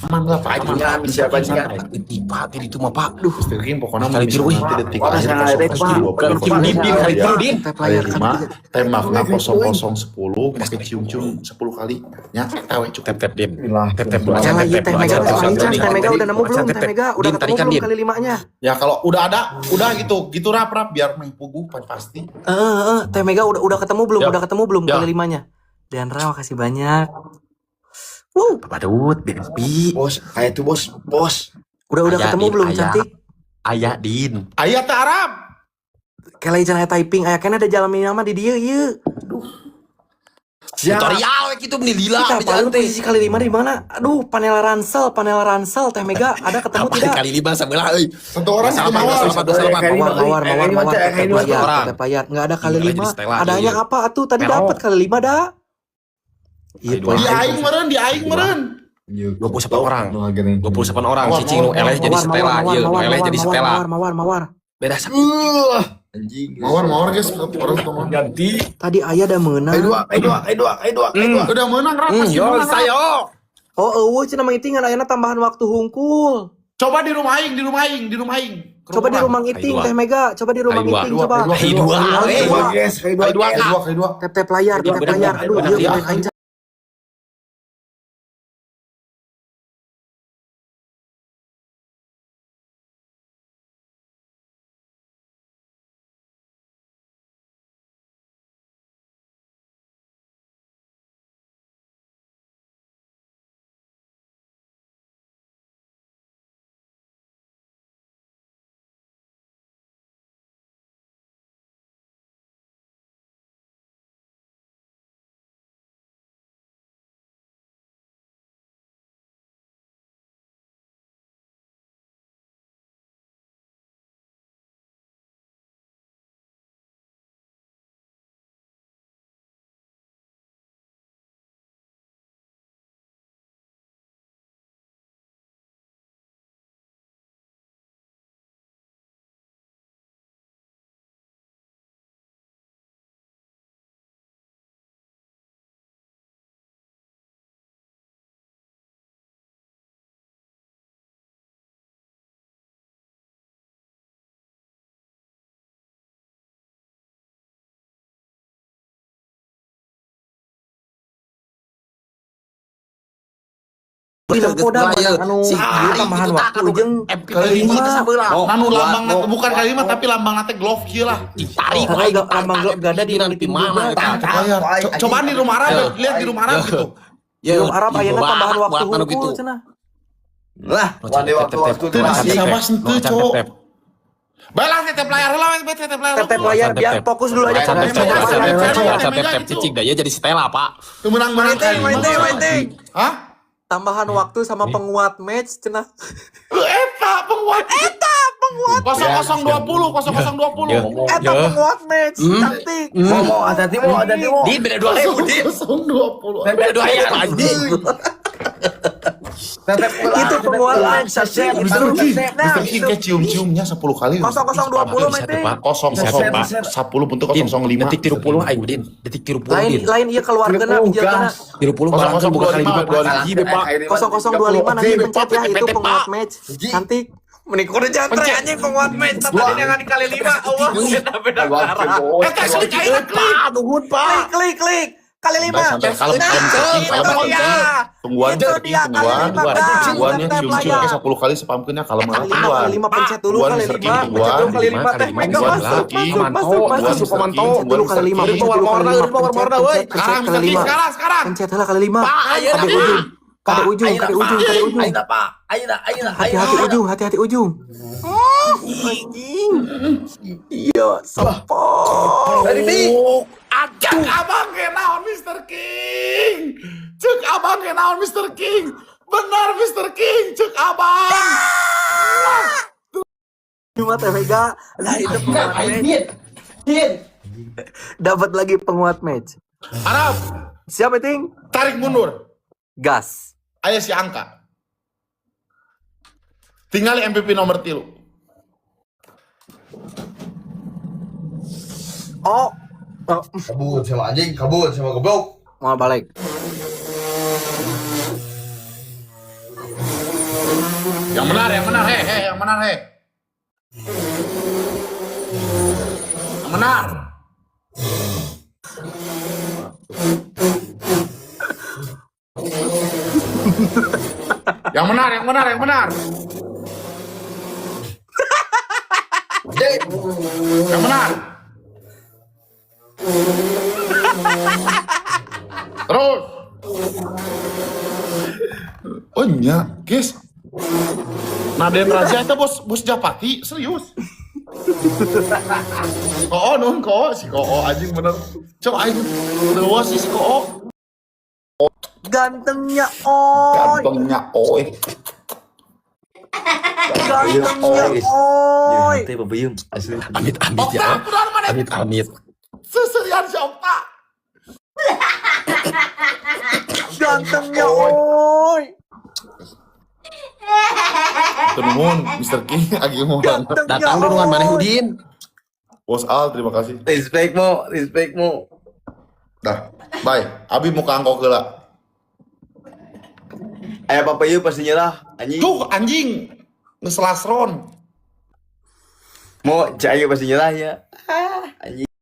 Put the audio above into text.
Aman lah, Pak. Aman. Aman, siapa Santai. Tiba tadi itu mah Pak. Duh, Mr. King pokoknya Kali tiru, misalnya nanti detik Wah, akhir sangat ada, Pak. 0020, Din, Din, kali tiru, Din. Tap kali layar lima, kan. tembakna 0010 pakai cium-cium 10 kali. Ya, tawe cukup. Tap tap Din. Bismillah. Tap tap dulu aja, Jangan tap lagi tap Teh dulu Mega aja, udah tap ini tap Chan, Din. Teh Mega udah nemu belum? Tap, Teh tap. Mega udah Din, ketemu tadi kan belum Din. kali limanya? Ya kalau udah ada, udah gitu, gitu rap-rap biar meh puguh pasti. Teh Mega udah ketemu belum? Ya. Udah ketemu belum Ya. kali limanya? Deandra makasih banyak. Wuh, Badut, BSP. Bos, kayak tuh bos, bos. udah Aya, ketemu Din, belum aya. cantik? Ayah Din. Ayah teh Arab. Kelai cenah typing aya keneh ada jalan nama di dieu ieu. Siap. Tutorial we kitu meni lila Kita di jalan paling teh. posisi kali lima di mana? Aduh, panel ransel Teh Mega ada ketemu Apa tidak? kali lima sabelah euy. Satu orang satu Salaman, mawar. salaman, salaman. Mawar, mawar, mawar, mawar, Kayak tetep ini, layar, orang. tetep layar. Nggak ada kali Tinggal lima. jadi Stella, Adanya iya. apa atuh? Tadi Pero. dapat kali lima dah. Iya, Kali dua. Di aing meureun, di aing meureun. 28 orang. 28 orang Mawar, cicing nu mawar, eleh jadi Mawar, Stella, mawar, ieu nu mawar, eleh mawar, jadi mawar, Stella. mawar, mawar, mawar. Beda Anjing. Mawar, mawar guys, satu orang satu mawar. Ganti. Tadi ayah ada menang. Ayo dua, ayo dua, ayo dua, ayo dua, ayo dua. Udah menang rap, pasti Yo, menang, Rap. saya. Oh, eueuh cenah mah itingan ayana tambahan waktu hungkul. Coba di rumah aing, di rumah aing, di rumah aing. Coba di rumah iting Kali dua. Teh Mega, coba di rumah Kali dua. iting coba. Kali Kali dua, Kali eh. dua. Dua guys, kayak dua. Kali dua, Kali Kak. dua, kali dua. Tap tap layar, Kali dua, tap bener, layar. bener, Aduh, bener, iya iya. proyek aing. Tempo dah menang anu Si ieu tambahan waktu jeung Kali lima. Oh, Nanu lambang bukan kali lima tapi lambang nate glove kieu lah. Ditarik Oh, aing lambang glove gak ada di nanti iting mana juga. eta. Layar. Cobaan di rumah Arab, lihat di rumah Arab gitu. Di rumah Arab ayeuna tambahan waktu anu gitu. hungkul cenah. Lah, wande waktu-waktu Teu masih. sama sentuh, cowok. Baiklah, tetep layar lah, tetep layar. Tap tap layar biar fokus dulu aja Tap fokus tap fokus. tap Tap, tap tap, tap tap gitu. cicing dah ya jadi Stella, Pak. Tuh menang-menang kali lima. Waiting, waiting. Hah? Tambahan waktu sama penguat match cenah. Lu eta penguat. Eta penguat. 0020, 0020. Eta penguat match cantik. Mau, mau, hati-hati mau, hati-hati mau. Din beda 2000, Din. 0020. Beda 2000 anjing. Tetep Itu penguat match cantik. Mr. King, Nah, Mr. King kayak cium-ciumnya 10 kali. 0020 Bisa tuh, waiting. Pak. Kosong Bisa kosong tuh, Pak. 10 bentuk Din, 005. detik 30 aing Din. Detik 30 Lain Din. lain ieu keluargana bijilkeuna. 30 barangkali buka kali lima 0025, Pak. Hiji, Pak. 0025 nanti pencet ya itu Pak. penguat match. Cantik. Menikmati jantre anjing penguat match. Tadi yang kali lima Allah beda beda. Eta klik aing klik. Pak, nuhun, Pak. Klik klik klik kali lima. Santai, kalem, kalem, Nah, King, itu kalem, dia. Tungguan, Itu King, dia kali tungguan, lima guys. tungguannya Tap cium-cium layar. kayak 10 kali spamkeunnya kalem Kali kalem lima kali tungguan. lima pencet dulu Tungguan, kali Mr. lima King, pencet tungguan. dulu kali lima Kali teh lima, mega tungguan. masuk King, masuk masuk Manto, masuk masuk, Manto. pencet dulu kali lima pencet dulu kali lima pencet pencet pencet Sekarang kali Mr. King, lima sekarang, sekarang. pencet lah kali lima Pak, ayo kade ujung kade ujung kade ujung kade ujung Ayo, Pak. Ayo, ayo, ayo. hati-hati ujung hati-hati ujung anjing iya sepok Dari di. Cek abang ke naon Mr. King. Cek abang ke naon Mr. King. Benar Mr. King, cek abang. cuma teh mega lah itu penguat match dapat lagi penguat match Arab, siapa ting tarik mundur. gas Ayo si angka. Tinggal MVP nomor tilu. oh, oh. Kabur sama anjing, kabur sama goblok. Mau balik. Yang benar, he, he, yang benar, he. Yang benar. Yang benar, yang benar, yang benar. Yang benar. Terus. Oh nya, guys. Naden Raja itu bos bos Japati, serius. Koo nun koo si koo anjing bener. Coba aing leuweus sih si koo. Gantengnya oi. Gantengnya oi. Gantengnya oi. Teh babeuyeum asli. Amit amit ya. Okta, kunaon maneh? Amit amit. Seserian si Okta. Gantengnya oi. Nuhun, Mr. King agi mau. Gantengnya Datang dong maneh oi. Udin. Bos Al, terima kasih. Respect mo, respect mo. Dah, bye. Abi mau ke angkok heula. Aya papa ieu pasti nyerah anjing. Tuh anjing. Ngeselasron. Mo, cai pasti nyerah ya. Ah, anjing.